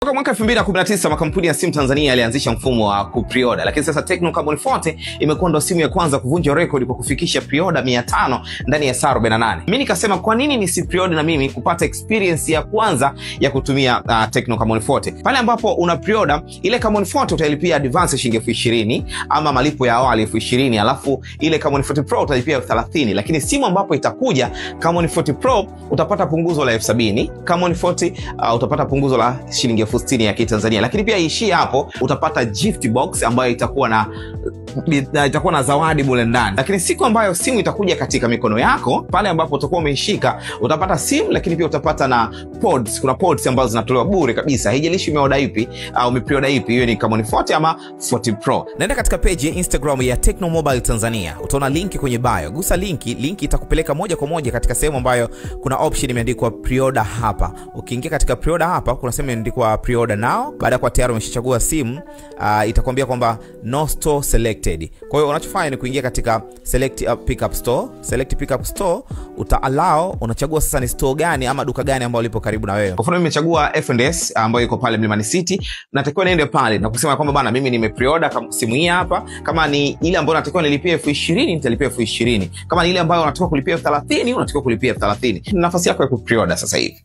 Toka mwaka 2019 makampuni ya simu Tanzania yalianzisha mfumo wa kupreorder, lakini sasa Tecno Camon 40 imekuwa ndo simu ya kwanza kuvunja rekodi kwa kufikisha preorder 500 ndani ya saa 48. Mimi nikasema kwa nini nisi preorder na mimi kupata experience ya kwanza ya kutumia Tecno Camon 40. Pale ambapo una preorder ile Camon 40 utailipia advance shilingi 20,000 ama malipo ya awali 20,000, alafu ile Camon 40 Pro utalipia 30,000. Lakini simu ambapo itakuja Camon 40 Pro utapata punguzo la 70,000, Camon 40 utapata punguzo la shilingi 60,000 ya Kitanzania. Lakini pia ishi hapo, utapata gift box ambayo itakuwa na zawadi bure ndani. Lakini siku ambayo simu itakuja katika mikono yako, pale ambapo utakuwa umeishika, utapata simu, lakini pia utapata na pods. Kuna pods ambazo zinatolewa bure kabisa, haijalishi umeorder ipi au umepreorder ipi, hiyo ni Camon 40 ama 40 Pro. Nenda katika page ya Instagram ya Tecno Mobile Tanzania, utaona linki kwenye bio. Gusa linki itakupeleka moja kwa moja katika sehemu ambayo kuna option imeandikwa preorder hapa. Ukiingia katika preorder hapa, kuna sehemu imeandikwa preorder now. Baada ya kuwa tayari umeshachagua simu, itakwambia kwamba no store selected. Kwa hiyo unachofanya ni kuingia katika select pickup store. Select pickup store, uta allow, unachagua sasa ni store gani ama duka gani ambalo lipo karibu na wewe. Kwa mfano mimi nimechagua F&S ambayo iko pale Mlimani City, natakiwa niende pale na kusema kwamba bana, mimi nime preorder kama simu hii hapa. Kama ni ile ambayo natakiwa nilipie 20,000, nitalipia 20,000. Kama ni ile ambayo unatakiwa kulipia 30,000, unatakiwa kulipia 30,000. Nafasi yako ya ku preorder sasa hivi.